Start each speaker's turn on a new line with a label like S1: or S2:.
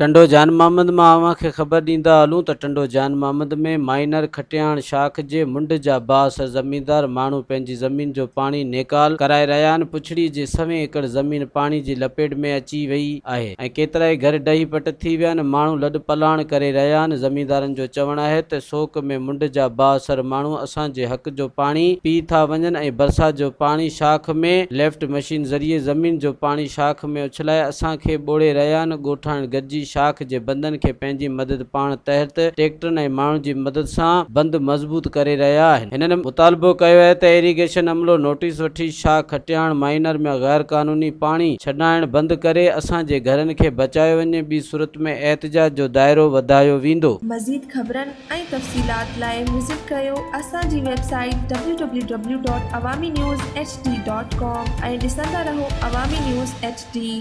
S1: ٽنڊو جان محمد مان اوهان کي خبر ڏيندا هلون ته ٽنڊو جان محمد ۾ مائنر کٽياڻ شاخ جي منڍ جا بااثر زميندار ماڻهو پنهنجي زمين جو پاڻي نيڪال ڪرائي رهيا آهن پڇڙي جي سوين ايڪڙ زمين پاڻي جي لپيٽ ۾ اچي وئي آهي ۽ ڪيترائي گهر ڊهي پٽ ٿي ويا آهن ماڻهو لڏ پلاڻ ڪري رهيا آهن زميندارن جو چوڻ آهي ته سوڪ ۾ منڍ جا بااثر ماڻهو اسان جي حق جو پاڻي پي ٿا وڃن ۽ برسات جو پاڻي شاخ ۾ ليفٽ مشين ذريعي زمين جو پاڻي شاخ ۾ اڇلائي اسان کي ٻوڙي رهيا آهن، ڳوٺاڻن گڏجي شاخ جي بندن کي پنهنجي مدد پاڻ تحت ٽيڪٽرن ۽ ماڻهن جي مدد سان بند مضبوط ڪري رهيا آهن. هنن مطالبو ڪيو آهي ته ايريگيشن عملو نوٽيس وٺي شاخ کٽياڻ مائنر ۾ غير قانوني پاڻي ڇڏائڻ بند ڪري اسان جي گهرن کي بچايو وڃي ٻي صورت ۾ احتجاج جو دائرو وڌايو ويندو.
S2: مزيد خبرن ۽ تفصيلات لاء وزٽ ڪريو اسان جي website W W W dot Awami news H D dot com ۽ ڏسندا رهو عوامي نيوز ايڇ ڊي.